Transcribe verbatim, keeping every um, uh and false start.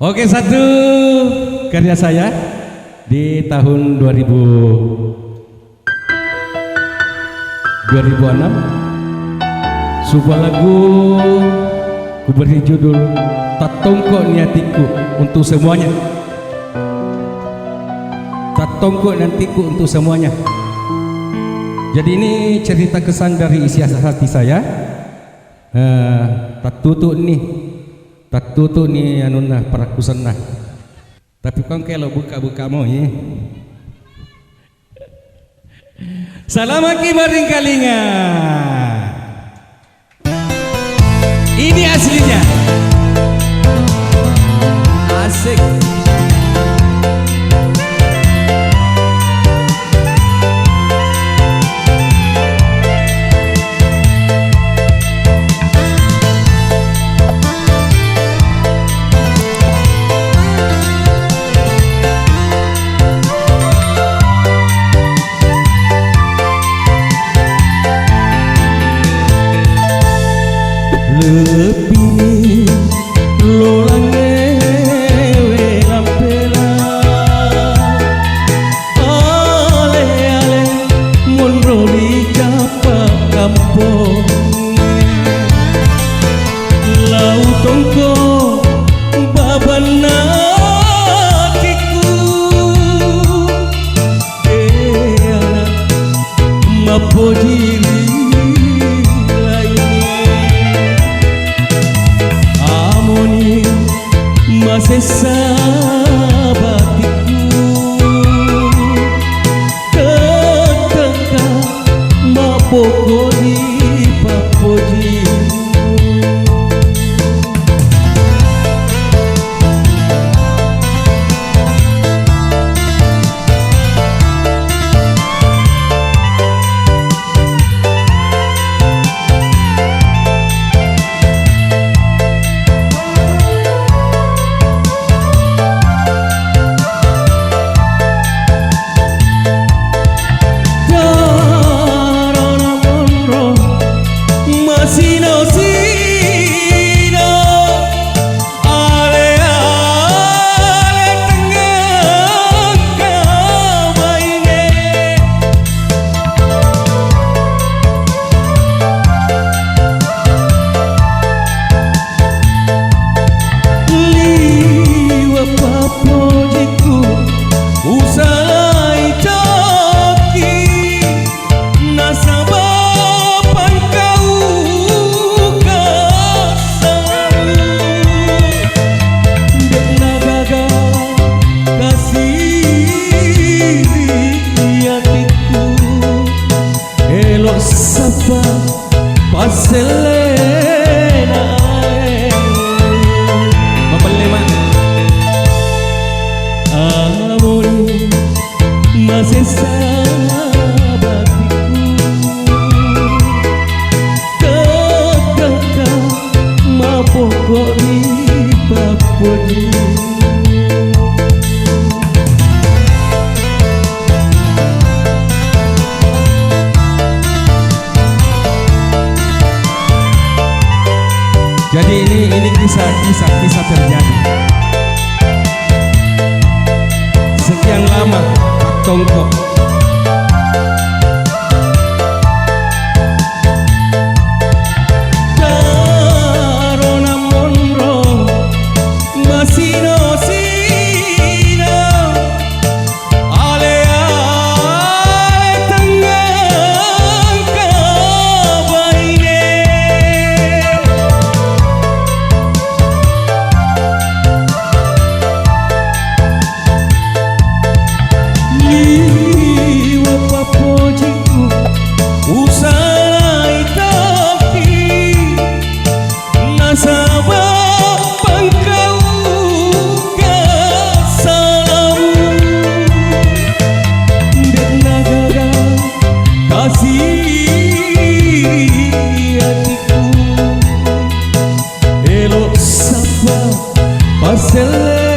Oke, satu karya saya di tahun dua ribu, dua ribu enam. Sebuah lagu ku beri judul Tattongko Ni Atikku untuk semuanya. Tattongko Ni Atikku untuk semuanya. Jadi, ini cerita kesan dari isi hati saya. Eh, tattutu ni, tattutu ni anunna, parakkusanna. Tapi kong kelo buka-buka mo, eh. Salamaki maringkalinga. Ini aslinya. Asik. Lebbini lolangnge welampela, ale-ale monro ri cappa kampongnge. Lau tongko babanna atikku, deana mappoji ri laingnge. Amoni masessa batikku, tetteka mappokkoji pappoji. Darana monro masino-sino, ale-ale tengngengka baine. Liwe' pappojikku, usalai tokki, nasaba pangkauka salamu. De'na gaga kasi ri atikku, elo sappa passellenae. Mapelle, Mak. Amoni masessa batikku, tetteka mappokkoji pappoji. Jadi ini, ini kisah, kisah, kisah terjadi. Sekian lama tongko. Darona monro masino-sino, ale-ale tengngengka baine. Liwe' pappojikku, usalai tokki, nasaba pangkauka salamu. De'na gaga kasi ri atikku, elo sappa passelle